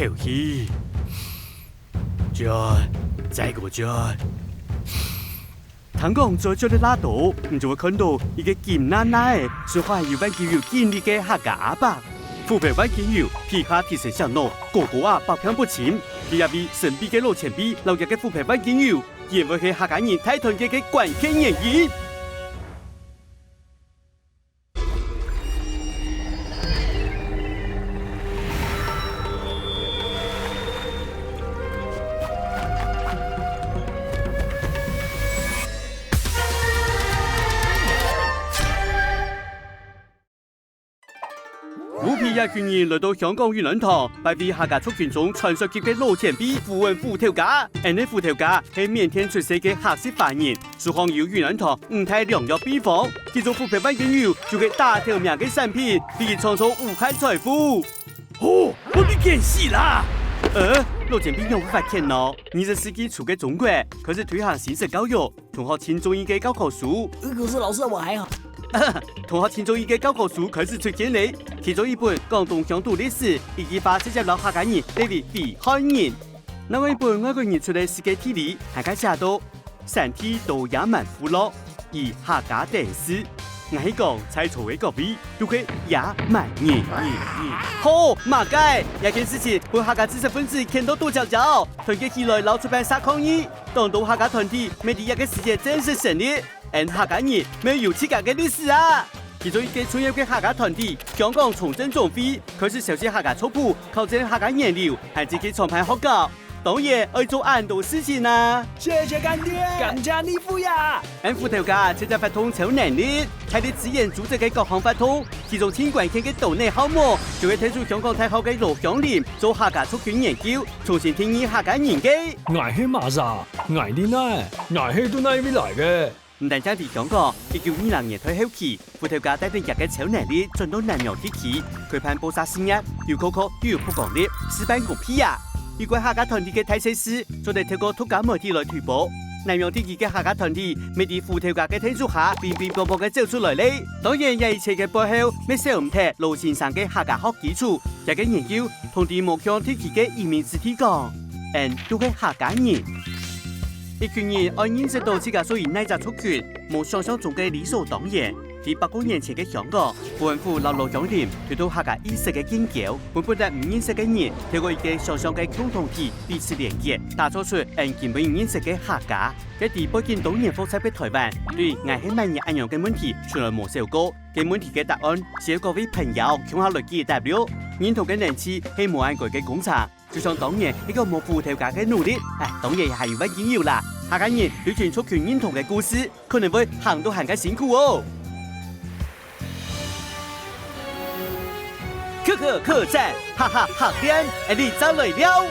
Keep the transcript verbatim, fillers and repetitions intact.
敨氣，轉，再過轉。聽講轉轉个罅肚，你就會看到一個金娜娜个，手下有萬金油金粒个客家阿伯。虎皮萬金油，皮下特色餳腦，膏膏啊百變不侵。佢這位神秘个老前輩，摎佢个虎皮萬金油， 原會係客家人大團結个關鍵原因。烏皮這群人來到香港永安堂，拜會客家族群中傳說級个老前輩胡文虎頭家。𫣆个虎頭家係緬甸出世个客籍華人，手項有永安堂五大良藥秘方，其中虎皮萬金油就係打頭名个產品，可以創造無限財富。吼，𠊎愛見笑啦！呃，老前輩仰會發現呢？二十世紀初个中國開始推行新式教育， 同學盡中意个教科書。呃，可是老師，我還好。同學盡中意个教科書開始出現咧，其中一本講東鄉島歷史，一句話直接摎客家人列為非漢人。另外一本外國人出个世界地理，還較寫到山地多野蠻部落，以客家等次。𠊎係講在座个各位，都係野蠻人。好，麼个？這件事情分客家知識分子譴到肚焦焦，團結起來摎出版社抗議。 當多客家團體乜在這个時節正式成立，𫣆客家人乜有自家个歷史啊！其中一個重要个客家團體，香港崇正總會，開始搜集客家族譜，考證客家源流，還積極創辦學校。當然，愛做恁多事情啊！謝謝乾爹，感謝你，虎爺。𫣆虎頭家直接發動超能力，大力支援組織个各項活動，其中盡關鍵个島內項目，就係𢯭手香港大學个羅香林做客家族群研究， 重新定義客家人个。𠊎係麼儕？𠊎在哪？𠊎係對哪位來个？毋單淨在香港，一九二零年代後期，虎頭家帶等厥个超能力轉到南洋地區，開辦報社事業，有科學又有曝光力，事半功倍啊！有關客家團體个大細事，做得透過獨家媒體來推播。南洋地區个客家團體，乜在虎頭家个𢯭手下，乒乒乓乓个走出來咧。當然，這一切个背後，乜少毋忒羅先生个客家學基礎，厥个研究 同在無共地區个移民子弟講，𫣆都係客家人。一群人愛認識到自家屬於哪隻族群，無想像中个理所當然。在百過年前个香港，胡文虎摎羅香林推動客家意識个建構，分不但毋認識个人，透過一個想像个共同體彼此連結，打造出𫣆今晡日認識个客家。該在背景多元複雜个臺灣，對𠊎係麼人恁樣个問題，從來無想過。 該問題个答案，需要各位朋友共下來解答了。認同个能力係無恁該个工程，就像當年一個無虎頭家个努力，唉，當然也還有萬金油啦。客家人追尋族群認同个故事，可能會行到還較辛苦哦。可可客棧，哈哈客店，𫣆俚正來尞！